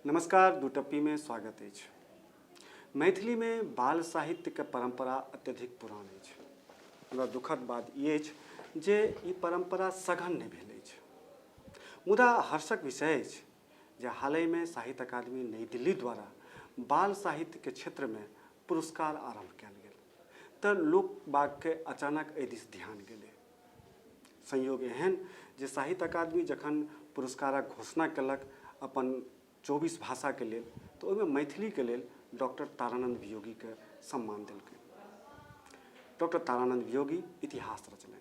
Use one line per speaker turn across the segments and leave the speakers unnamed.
नमस्कार, दुटप्पीमे स्वागत अछि। मैथिलीमे बाल साहित्यके परम्परा अत्यधिक पुरान अछि, मुदा दुःखद बात ई अछि जे ई परम्परा सघन नहि भेल अछि। मुदा हर्षक विषय अछि जे हालहिमे साहित्य अकादमी नई दिल्ली द्वारा बाल साहित्यके क्षेत्रमे पुरस्कार आरम्भ कयल गेल, तऽ लोक बागके अचानक एहि दिस ध्यान गेलै। संयोग एहन जे साहित्य अकादमी जखन पुरस्कारक घोषणा केलक अपन 24 भाषाके लेल, तऽ ओहिमे मैथिलीके लेल डॉक्टर तारानन्द वियोगीके सम्मान देलकै। डॉक्टर तारानन्द वियोगी इतिहास रचलनि।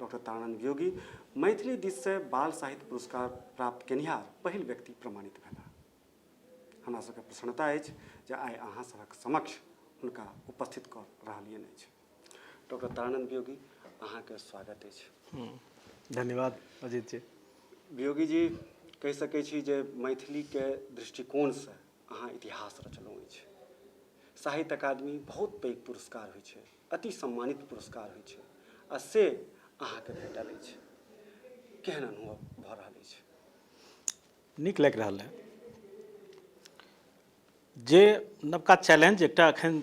डॉक्टर तारानन्द वियोगी मैथिली दिससँ बाल साहित्य पुरस्कार प्राप्त केनिहार पहिल व्यक्ति प्रमाणित भेलाह। हमरा सबके प्रसन्नता अछि जे आइ अहाँ सभक समक्ष हुनका उपस्थित कऽ रहलियनि अछि। डॉक्टर तारानन्द वियोगी, अहाँके स्वागत अछि।
धन्यवाद अजीत जी।
वियोगी जी, कहि सकै छी जे मैथिलीके दृष्टिकोणसँ अहाँ इतिहास रचलहुँ अछि। साहित्य अकादमी बहुत पैघ पुरस्कार होइ छै, अति सम्मानित पुरस्कार होइ छै, आ से अहाँके भेटल अछि। केहन अनुभव भऽ रहल अछि?
नीक लागि रहल है। जे नवका चैलेंज एकटा एखन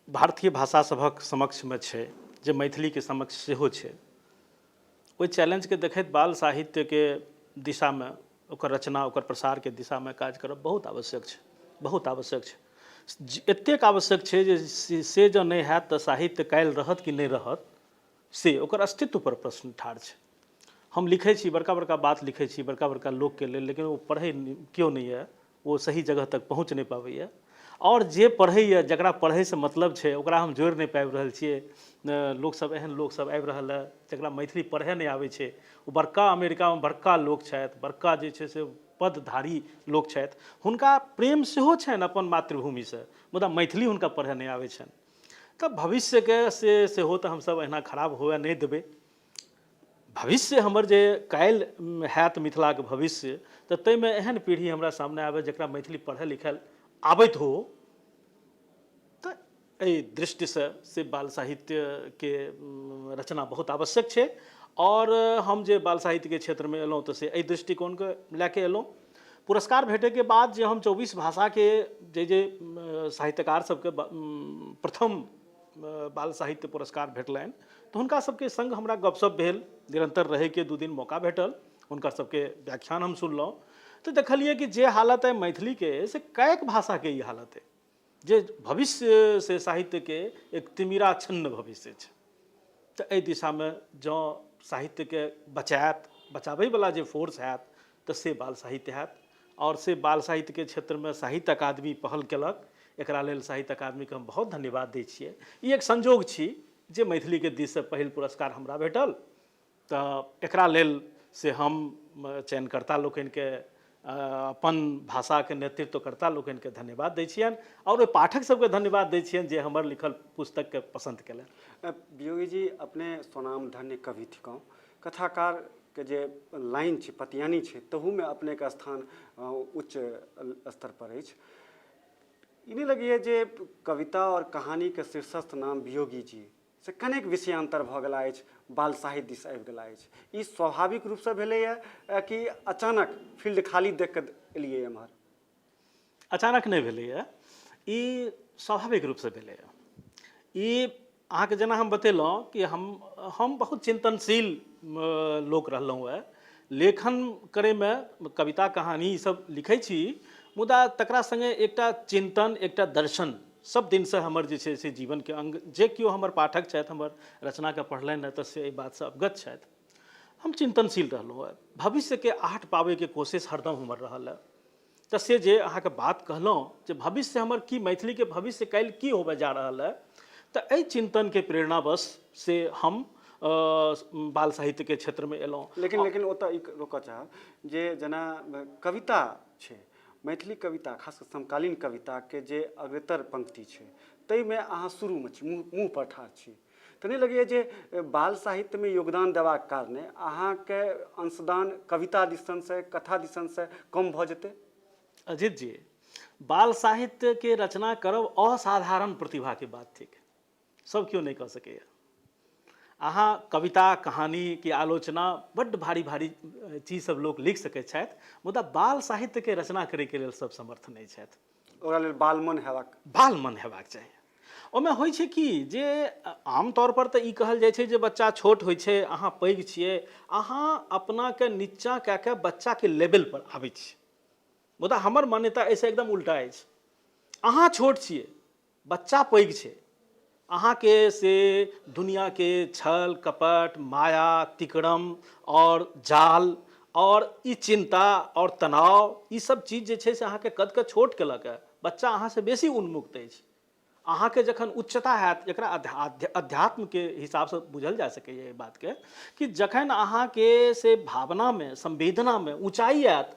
भारतीय भाषा सभक समक्षमे छै, जे मैथिलीके समक्ष सेहो छै, ओहि चैलेंजके देखैत बाल साहित्यके दिशामे, ओकर रचना, ओकर प्रसारके दिशामे काज करब बहुत आवश्यक छै, बहुत आवश्यक छै। एतेक आवश्यक छै जे से जँ नहि हैत तऽ साहित्य काल्हि रहत कि नहि रहत, से ओकर अस्तित्वपर प्रश्न ठाढ़ छै। हम लिखै छी, बड़का बड़का बात लिखै छी बड़का बड़का लोकके लेल, लेकिन ओ पढ़ै केओ नहि यऽ, ओ सही जगह तक पहुँच नहि पाबैए। आओर जे पढ़ैए, जकरा पढ़ैसँ मतलब छै, ओकरा हम जोड़ि नहि पाबि रहल छियै। लोकसभ, एहन लोकसभ आबि रहल हँ जकरा मैथिली पढ़ै नहि आबै छै। ओ बड़का अमेरिकामे बड़का लोक छथि, बड़का जे छै से पदधारी लोक छथि, हुनका प्रेम सेहो छनि अपन मातृभूमिसँ, मुदा मैथिली हुनका पढ़ै नहि आबै छनि। तऽ भविष्यके से सेहो तऽ हमसभ एहिना खराब हुअ नहि देबै। भविष्य हमर जे काल्हि हैत मिथिलाके भविष्य, तऽ ताहिमे एहन पीढ़ी हमरा सामने आबय जकरा मैथिली पढ़य लिखल आबैत हो। तऽ एहि दृष्टिसँ से बाल साहित्यके रचना बहुत आवश्यक छै। आओर हम जे बाल साहित्यके क्षेत्रमे एलहुँ तऽ से एहि दृष्टिकोणके लए कऽ एलहुँ। पुरस्कार भेटैके बाद जे हम 24 भाषाके जे जे साहित्यकार सबके प्रथम बाल साहित्य पुरस्कार भेटलनि, तऽ हुनका सबके सङ्ग हमरा गपशप भेल, निरन्तर रहैके 2 दिन मौका भेटल, हुनकर सबके व्याख्यान हम सुनलहुँ, तऽ देखलियै कि जे हालत अइ मैथिलीके से कएक भाषाके ई हालत अइ, जे भविष्य से साहित्यके एक तिमिराच्छन्न भविष्य छै। तऽ एहि दिशामे जँ साहित्यके बचायत, बचाबैवला जे फोर्स हैत, तऽ से बाल साहित्य हैत। आओर से बाल साहित्यके क्षेत्रमे साहित्य अकादमी पहल केलक, एकरा लेल साहित्य अकादमीके हम बहुत धन्यवाद दै छियै। ई एक संजोग छी जे मैथिलीके दिससँ पहिल पुरस्कार हमरा भेटल, तऽ एकरा लेल से हम चयनकर्ता लोकनिके, अपन भाषाके नेतृत्वकर्ता लोकनिके धन्यवाद दै छियनि, आओर ओहि पाठक सबके धन्यवाद दै छियनि जे हमर लिखल पुस्तकके पसन्द केलनि।
वियोगी जी, अपने स्वनामधन्य कवि थिकहुँ, कथाकारके जे लाइन छै, पतियानी छै, तहूमे अपनेके स्थान उच्च स्तरपर अछि। ई नहि लगैए जे कविता आओर कहानीके शीर्षस्थ नाम वियोगी जी से कनेक विषयांतर भऽ गेला अछि, बाल साहित्य दिस आबि गेला अछि? ई स्वाभाविक रूपसँ भेलैए कि अचानक फील्ड खाली देख कऽ एलियै एम्हर?
अचानक नहि भेलैए, ई स्वाभाविक रूपसँ भेलैए। ई अहाँके जेना हम बतेलहुँ कि हम बहुत चिन्तनशील लोक रहलहुँ हेँ। लेखन करैमे कविता, कहानी ईसब लिखै छी, मुदा तकरा सङ्गे एकटा चिन्तन, एकटा दर्शन सब दिनसँ हमर जे छै से जीवनके अङ्ग। जे केओ हमर पाठक छथि, हमर रचनाके पढ़लनि हँ, तऽ से एहि बातसँ अवगत छथि। हम चिन्तनशील रहलहुँ हेँ, भविष्यके आहट पाबैके कोशिश हरदम हमर रहल हँ। तऽ से जे अहाँके बात कहलहुँ जे भविष्य हमर की, मैथिलीके भविष्य काल्हि की होबऽ जा रहल है, तऽ एहि चिन्तनके प्रेरणावश से हम बाल साहित्यके क्षेत्रमे एलहुँ।
लेकिन ओतऽ ई रोकऽ चाहब जे जेना कविता छै, मैथिली कविता, खास कऽ समकालीन कविताके जे अग्रतर पंक्ति छै, ताहिमे अहाँ शुरूमे छी, मुँह पर ठाढ़ छी, तऽ नहि लगैए जे बाल साहित्यमे योगदान देबाक कारणे अहाँके अंशदान कविता दिसनसँ, कथा दिसनसँ कम भऽ जेतै?
अजित जी, बाल साहित्यके रचना करब असाधारण प्रतिभाके बात थिक, सब केओ नहि कऽ सकैए। अहाँ कविता, कहानी कि आलोचना बड्ड भारी भारी चीज सब लोक लिख सकै छथि, मुदा बाल साहित्यके रचना करैके लेल सब समर्थ नहि छथि।
ओकरा लेल बाल मन हेबाक
बाल मन हेबाक चाही। ओहिमे होइ छै कि जे आमतौर पर तऽ ई कहल जाइ छै जे बच्चा छोट होइ छै, अहाँ पैघ छियै, अहाँ अपनाके नीचाँ कए कऽ बच्चाके लेवल पर आबै छियै। मुदा हमर मान्यता एहिसँ एकदम उल्टा अछि। अहाँ छोट छियै, बच्चा पैघ छै, अहाँके से दुनिआँके छल कपट, माया, तिकड़म आओर जाल आओर ई चिन्ता आओर तनाव, ई सब चीज जे छै से अहाँके कदके छोट केलक हँ। बच्चा अहाँसँ बेसी उन्मुक्त अछि। अहाँके जखन उच्चता हैत, एकरा अध्यात्मके हिसाबसँ बुझल जा सकैए एहि बातके कि जखन अहाँके से भावनामे, संवेदनामे ऊँचाइ आयत,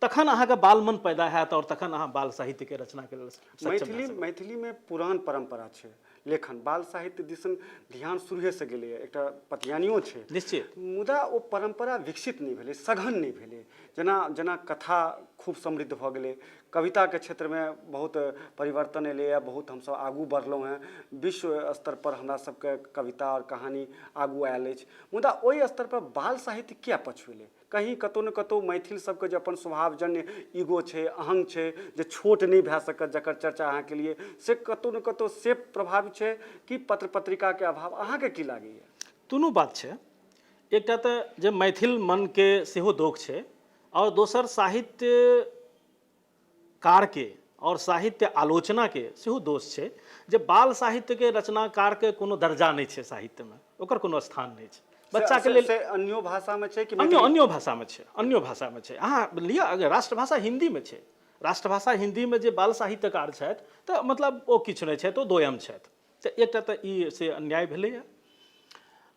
तखन अहाँके बाल मन पैदा हैत आओर तखन अहाँ बाल साहित्यके रचनाके लेल सक्षम भए
सकब। मैथिलीमे पुरान परम्परा छै लेखन, बाल साहित्य दिसन ध्यान शुरुएसँ गेलैए, एकटा पतियानियो छै
निश्चित,
मुदा ओ परम्परा विकसित नहि भेलै, सघन नहि भेलै। जेना जेना कथा खूब समृद्ध भऽ गेलै, कविताके क्षेत्रमे बहुत परिवर्तन एलैए, बहुत हमसभ आगू बढ़लहुँ हेँ, विश्व स्तरपर हमरा सभके कविता आओर कहानी आगू आयल अछि, मुदा ओहि स्तरपर बाल साहित्य किया पछुएलै? कहीँ कतहु ने कतहु मैथिल सबके जे अपन स्वभावजन्य ईगो छै, अहं छै, जे छोट नहि भए सकत, जकर चर्चा अहाँ केलियै, से कतहु ने कतहु से प्रभाव छै कि पत्र पत्रिकाके अभाव? अहाँके की लागैए?
दुनू बात छै। एकटा तऽ जे मैथिल मनके सेहो दोख छै आओर दोसर साहित्यकारके आओर साहित्य आलोचनाके सेहो दोष छै जे बाल साहित्यके रचनाकारके कोनो दर्जा नहि छै साहित्यमे, ओकर कोनो स्थान नहि छै बच्चाके लेल।
से अन्यो भाषामे छै कि
अन्यो अन्यो भाषामे छै? अन्यो भाषामे छै। अहाँ लिअ, अगर राष्ट्रभाषा हिन्दीमे छै, राष्ट्रभाषा हिन्दीमे जे बाल साहित्यकार छथि तऽ मतलब ओ किछु नहि छथि, ओ दोयम छथि। तऽ एकटा तऽ ई से अन्याय भेलैए।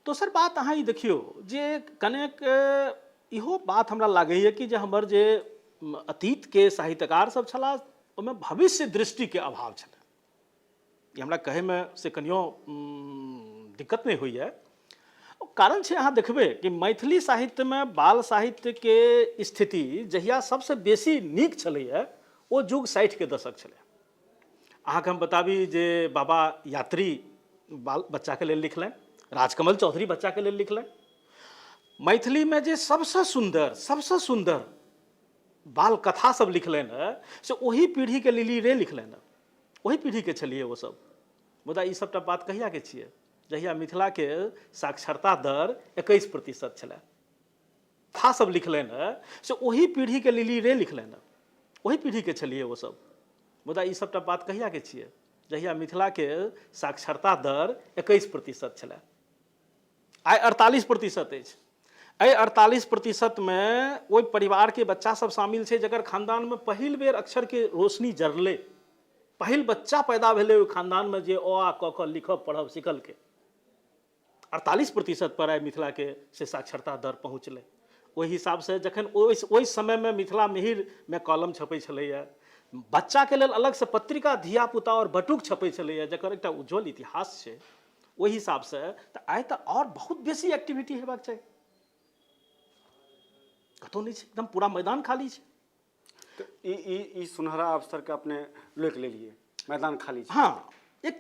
दोसर बात अहाँ ई देखियौ जे कनेक इहो बात हमरा लागैए कि जे हमर जे अतीतके साहित्यकार सब छलाह ओहिमे भविष्य दृष्टिके अभाव छलै। ई हमरा कहैमे से कनियो दिक्कत नहि होइए। कारण छै, अहाँ देखबै कि मैथिली साहित्यमे बाल साहित्यके स्थिति जहिया सबसँ बेसी नीक छलैए ओ युग 60के दशक छलै। अहाँके हम बताबी जे बाबा यात्री बाल बच्चाके लेल लिखलनि, राजकमल चौधरी बच्चाके लेल लिखलनि। मैथिलीमे जे सबसँ सुन्दर सबसँ सुन्दर बाल कथा सब लिखलनि हँ से ओही पीढ़ीके लिली रे लिखलनि हँ, ओही पीढ़ीके छलियै ओसभ। मुदा ई सबटा बात कहियाके छियै? जहिया मिथिलाके साक्षरता दर 21% छलै। कथा सब लिखलनि हँ से ओही पीढ़ीके लिली रे लिखलनि हँ, ओही पीढ़ीके छलियै ओसभ। मुदा ई सबटा बात कहियाके छियै? जहिया मिथिलाके साक्षरता दर 21% छलै। आइ 48% अछि। एहि 48%मे ओहि परिवारके बच्चा सब शामिल छै जकर खानदानमे पहिल बेर अक्षरके रोशनी जरलै, पहिल बच्चा पैदा भेलै ओहि खानदानमे जे अ आ क ख लिखब पढ़ब सिखलकै। 48% पर आइ मिथिलाके से साक्षरता दर पहुँचलै। ओहि हिसाबसँ जखन ओहि समयमे मिथिला मिहिरमे कॉलम छपै छलैए, बच्चाके लेल अलगसँ पत्रिका धियापुता आओर बटुक छपै छलैए, जकर एकटा उज्ज्वल इतिहास छै, ओहि हिसाबसँ तऽ आइ तऽ आओर बहुत बेसी एक्टिविटी हेबाक चाही। कतहु नहि छै, एकदम पूरा मैदान खाली छै।
तऽ ई ई ई सुनहरा अवसरके अपने लोकि लेलियै, मैदान खाली छै।
हँ, एक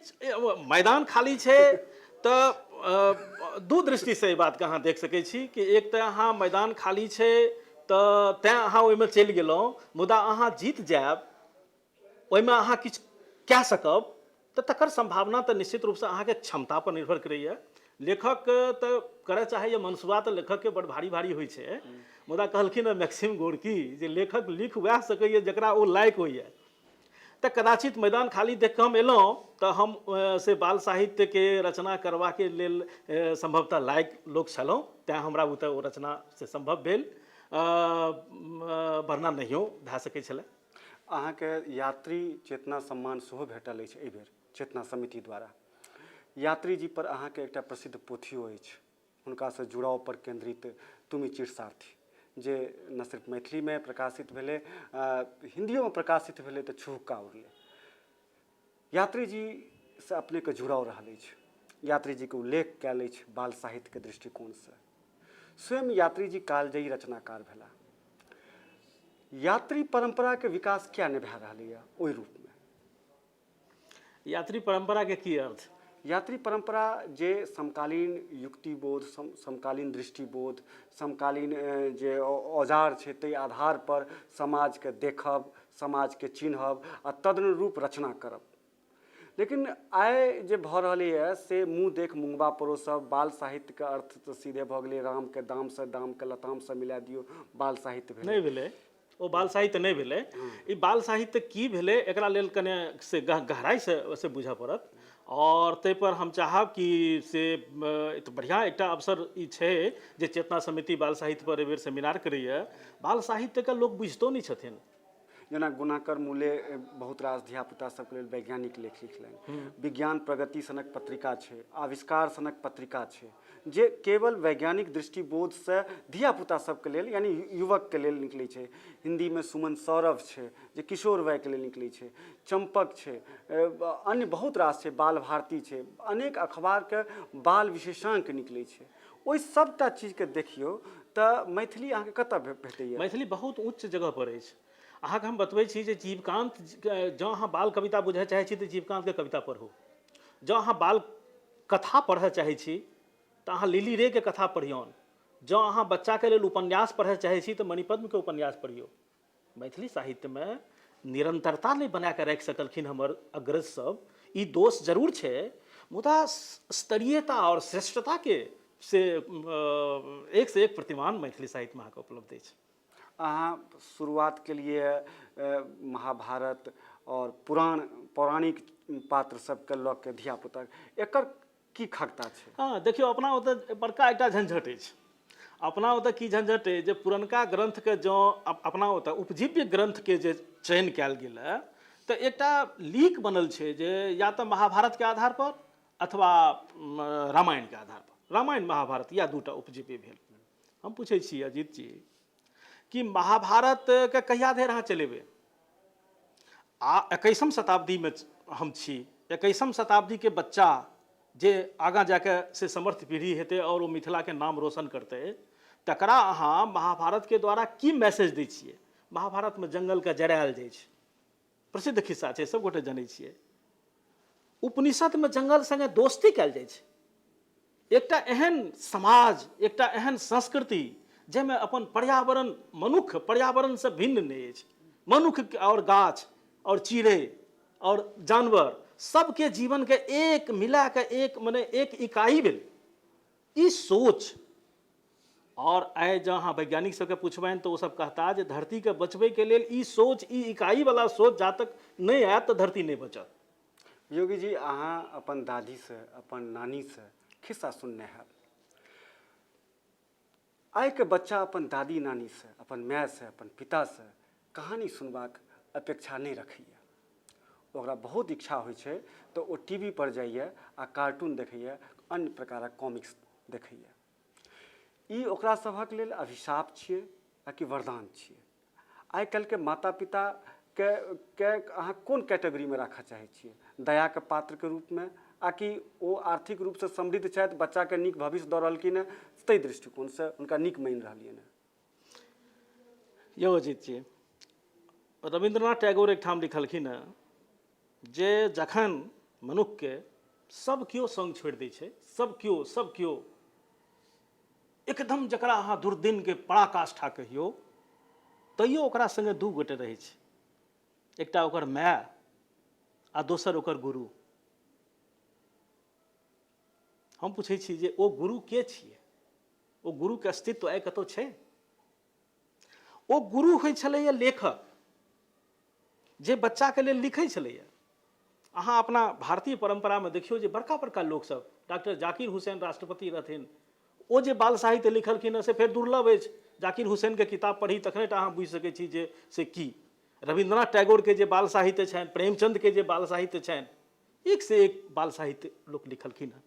मैदान खाली छै तऽ दू दृष्टिसँ एहि बातके अहाँ देख सकै छी कि एक तऽ अहाँ मैदान खाली छै तऽ तैँ अहाँ ओहिमे चलि गेलहुँ, मुदा अहाँ जीत जायब, ओहिमे अहाँ किछु कए सकब तऽ तकर सम्भावना तऽ निश्चित रूपसँ अहाँके क्षमतापर निर्भर करैए। लेखक तऽ करय चाहैए, मनसुआ तऽ लेखकके बड़ भारी भारी होइ छै, मुदा कहलखिन हँ मैक्सिम गोर्की जे लेखक लिख वएह सकैए जकरा ओ लायक होइए। तऽ कदाचित मैदान खाली देख कऽ हम एलहुँ तऽ हम से बाल साहित्यके रचना करबाके लेल सम्भवतः लायक लोक छलहुँ, तैँ हमरा बुते ओ रचना से सम्भव भेल, वरना नहियो भए सकै छलै।
अहाँके यात्री चेतना सम्मान सेहो भेटल अछि एहिबेर चेतना समिति द्वारा। यात्री जी पर अहाँके एकटा प्रसिद्ध पोथियो अछि, हुनकासँ जुड़ाव पर केन्द्रित तुमि चिर सारथी, जे न सिर्फ मैथिलीमे प्रकाशित भेलै, हिन्दियोमे प्रकाशित भेलै तऽ छुहुक्का उड़लै। यात्री जीसँ अपनेके जुड़ाव रहल अछि, यात्री जीके उल्लेख कयल अछि बाल साहित्यके दृष्टिकोणसँ। स्वयं यात्री जी कालजयी रचनाकार भेला। यात्री परम्पराके विकास किया नहि भए रहलैए ओहि रूपमे?
यात्री परम्पराके की अर्थ?
यात्री परम्परा जे समकालीन युक्तिबोध, समकालीन दृष्टिबोध, समकालीन जे औजार छै ताहि आधारपर समाजके देखब, समाजके चिन्हब आ तदनुरूप रचना करब। लेकिन आइ जे भऽ रहलैए से मुँह देख मुँगबा परोसब, बाल साहित्यके अर्थ तऽ सीधे भऽ गेलै रामके दामसँ दामके लतामसँ मिला दियौ, बाल साहित्य भेलै।
नहि भेलै ओ, बाल साहित्य नहि भेलै। ई बाल साहित्य की भेलै एकरा लेल कने से गहराइसँ से बुझऽ पड़त। आओर ताहिपर हम चाहब कि से तऽ बढ़िआँ एकटा अवसर ई छै जे चेतना समिति बाल साहित्यपर एहिबेर सेमिनार करैए। बाल साहित्यके लोक बुझितो नहि छथिन।
जेना गुणाकर मूले बहुत रास धियापुता सबके लेल वैज्ञानिक लेख लिखलनि, विज्ञान प्रगति सनक पत्रिका छै, आविष्कार सनक पत्रिका छै, जे केवल वैज्ञानिक दृष्टिबोधसँ धियापुता सबके लेल यानी युवकके लेल निकलै छै। हिन्दीमे सुमन सौरभ छै जे किशोर वयके लेल निकलै छै, चम्पक छै, अन्य बहुत रास छै, बाल भारती छै, अनेक अखबारके बाल विशेषाङ्क निकलै छै। ओहि सबटा चीजके देखियौ तऽ मैथिली अहाँके कतऽ भेटैए?
मैथिली बहुत उच्च जगह पर अछि। अहाँके हम बतबै छी जे जीवकान्त, जँ अहाँ बाल कविता बुझऽ चाहै छी तऽ जीवकान्तके कविता पढ़ू। जँ अहाँ बाल कथा पढ़ऽ चाहै छी तऽ अहाँ लिली रेके कथा पढ़ियौन। जँ अहाँ बच्चाके लेल उपन्यास पढ़ऽ चाहै छी तऽ मणिपद्मके उपन्यास पढ़ियौ। मैथिली साहित्यमे निरन्तरता नहि बना कऽ राखि सकलखिन हमर अग्रज सब, ई दोष जरूर छै, मुदा स्तरीयता आओर श्रेष्ठताके से एक से एक प्रतिमान मैथिली साहित्यमे अहाँके उपलब्ध अछि।
अहाँ शुरुआत केलिए महाभारत आओर पुराण पौराणिक पात्र सबके लऽ के धियापुता, एकर की खगता छै?
हँ देखियौ, अपना ओतऽ बड़का एकटा झंझट अछि। अपना ओतऽ की झंझट अछि जे पुरनका ग्रन्थके जँ अपना ओतऽ उपजीव्य ग्रन्थके जे चयन कयल गेल हँ तऽ एकटा लीक बनल छै जे या तऽ महाभारतके आधारपर अथवा रामायणके आधारपर, रामायण महाभारत या दूटा उपजीव्य भेल। हम पूछै छी अजीत जी कि महाभारतके कहिया धरि अहाँ चलेबै? आ 21म शताब्दीमे हम छी, 21म शताब्दीके बच्चा जे आगाँ जाके से समर्थ पीढ़ी हेतै आओर ओ मिथिलाके नाम रोशन करतै, तकरा अहाँ महाभारतके द्वारा की मैसेज दै छियै? महाभारतमे जङ्गलके जरायल जाइ छै, प्रसिद्ध खिस्सा छै, सबगोटे जनै छियै। उपनिषदमे जङ्गल सङ्गे दोस्ती कयल जाइ छै। एकटा एहन समाज, एकटा एहन संस्कृति जाहिमे अपन पर्यावरण, मनुख पर्यावरणसँ भिन्न नहि अछि। मनुख आओर गाछ आओर चिड़ै आओर जानवर सबके जीवनके एक मिला कऽ एक मने एक इकाई भेल ई सोच। आओर आइ जँ अहाँ वैज्ञानिक सबके पुछबनि तऽ ओसब कहता जे धरतीके बचबैके लेल ई सोच, ई इकाईवला सोच जा तक नहि आयत तऽ धरती नहि बचत।
योगी जी, अहाँ अपन दादीसँ, अपन नानीसँ खिस्सा सुनने हैब। आइके बच्चा अपन दादी नानीसँ, अपन मायसँ, अपन पितासँ कहानी सुनबाक अपेक्षा नहि रखैए। ओकरा बहुत इच्छा होइ छै तऽ ओ टी वी पर जाइए आ कार्टून देखैए, अन्य प्रकारक कॉमिक्स देखैए। ई ओकरा सभक लेल अभिशाप छियै आ कि वरदान छियै? आइ काल्हिके माता पिताके के अहाँ कोन कैटेगरीमे राखऽ चाहै छियै? दयाके पात्रके रूपमे आ कि ओ आर्थिक रूपसँ समृद्ध छथि, बच्चाके नीक भविष्य दऽ रहलखिन हेँ, ताहि दृष्टिकोणसँ हुनका नीक मानि रहलियनि हेँ?
यौ अजीत जी, रविन्द्रनाथ टैगोर एकठाम लिखलखिन हेँ जे जखन मनुक्खके सब केओ सङ्ग छोड़ि दै छै, सब केओ, सब केओ एकदम जकरा अहाँ दुर्दिनके पराकाष्ठा कहियौ, तैयो ओकरा सङ्गे दू गोटे रहै छै, एकटा ओकर माय आ दोसर ओकर गुरु। हम पूछै छी जे ओ गुरु के छियै? ओ गुरुके अस्तित्व आइ कतहु छै? ओ गुरु होइ छलैए लेखक, जे बच्चाके लेल लिखै छलैए। अहाँ अपना भारतीय परम्परामे देखियौ जे बड़का बड़का लोकसभ, डॉक्टर जाकिर हुसैन राष्ट्रपति रहथिन, ओ जे बाल साहित्य लिखलखिन हँ से फेर दुर्लभ अछि। जाकिर हुसैनके किताब पढ़ी तखने टा अहाँ बुझि सकै छी जे से की। रविन्द्रनाथ टैगोरके जे बाल साहित्य छनि, प्रेमचन्दके जे बाल साहित्य छनि, एक से एक बाल साहित्य लोक लिखलखिन हँ।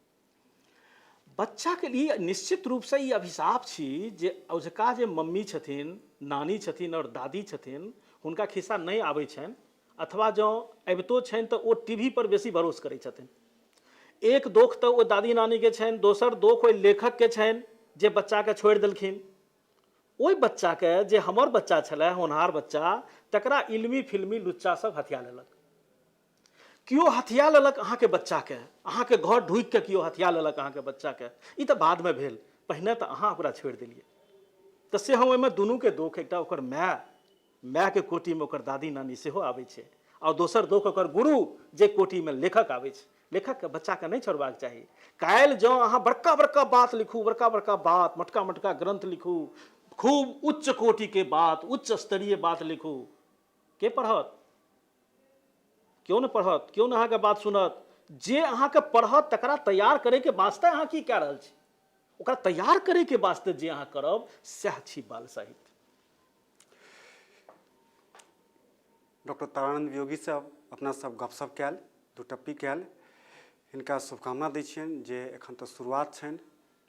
बच्चाके लिए निश्चित रूपसँ ई अभिशाप छी जे औझका जे मम्मी छथिन, नानी छथिन आओर दादी छथिन, हुनका खिस्सा नहि आबै छनि, अथवा जँ अबितो छनि तऽ ओ टी वी पर बेसी भरोस करै छथिन। एक दोख तऽ ओ दादी नानीके छनि, दोसर दोख ओहि लेखकके छनि जे बच्चाके छोड़ि देलखिन। ओहि बच्चाके जे हमर बच्चा छलै, होनहार बच्चा, तकरा इल्मी फिल्मी लुच्चा सब हथिया लेलक। केओ हथिया लेलक अहाँके बच्चाके, अहाँके घर ढुकि कऽ केओ हथिया लेलक अहाँके बच्चाके, ई तऽ बादमे भेल, पहिने तऽ अहाँ ओकरा छोड़ि देलियै। तऽ से हम ओहिमे दुनूके दोख, एकटा ओकर माय, मायके कोटिमे ओकर दादी नानी सेहो आबै छै, आओर दोसर दोख ओकर गुरु जे कोटिमे लेखक आबै छै। लेखकके बच्चाके नहि छोड़बाक चाही। काल्हि जँ अहाँ बड़का बड़का बात लिखू, बड़का बड़का बात, मोटका मोटका ग्रन्थ लिखू, खूब उच्च कोटिके बात, उच्च स्तरीय बात लिखू, के पढ़त? केओ नहि पढ़त, केओ नहि अहाँके बात सुनत। जे अहाँके पढ़त तकरा तैयार करैके वास्ते अहाँ की कए रहल छी, ओकरा तैयार करैके वास्ते जे अहाँ करब सएह छी बाल साहित्य।
डॉक्टर तारानंद वियोगी साहब अपना सब गपशप कयल, दू टप्पी कयल, हिनका शुभकामना दै छियनि जे एखन तऽ शुरुआत छनि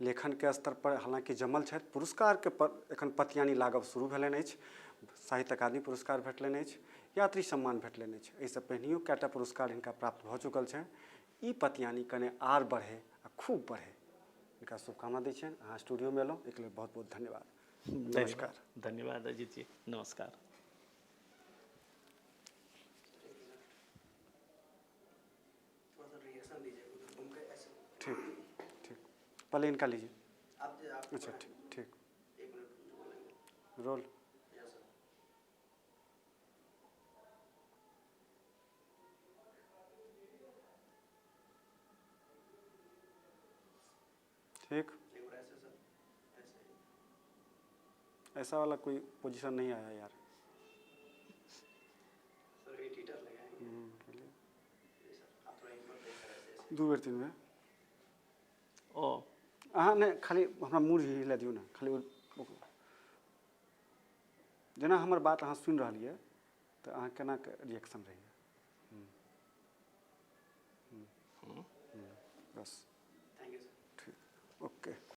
लेखनके स्तर पर, हालाँकि जमल छथि, पुरस्कारके एखन पतियानी लागब शुरू भेलनि अछि, साहित्य अकादमी पुरस्कार भेटलनि अछि, यात्री सम्मान भेटलनि अछि, एहिसँ पहिनहियो कएटा पुरस्कार हिनका प्राप्त भऽ चुकल छनि। ई पतियानी कने आर बढ़ै आ खूब बढ़ै, हिनका शुभकामना दै छियनि। अहाँ स्टूडियोमे एलहुँ, एहिके लेल बहुत बहुत धन्यवाद। नमस्कार।
धन्यवाद अजित जी, नमस्कार।
ठीक ठीक, पहले इनका लीजिए। अच्छा ठीक ठीक, रोल। ठीक, ऐसा वाला कोई पोजीशन नहीं आया यार। दू बेर तीन बेर।
ओ
अहाँ नहि, खाली हमरा मूड़ हिला दियौ ने, खाली जेना हमर बात अहाँ सुनि रहलियै तऽ अहाँ केना रिएक्शन रहैए? बस ठीक, ओके।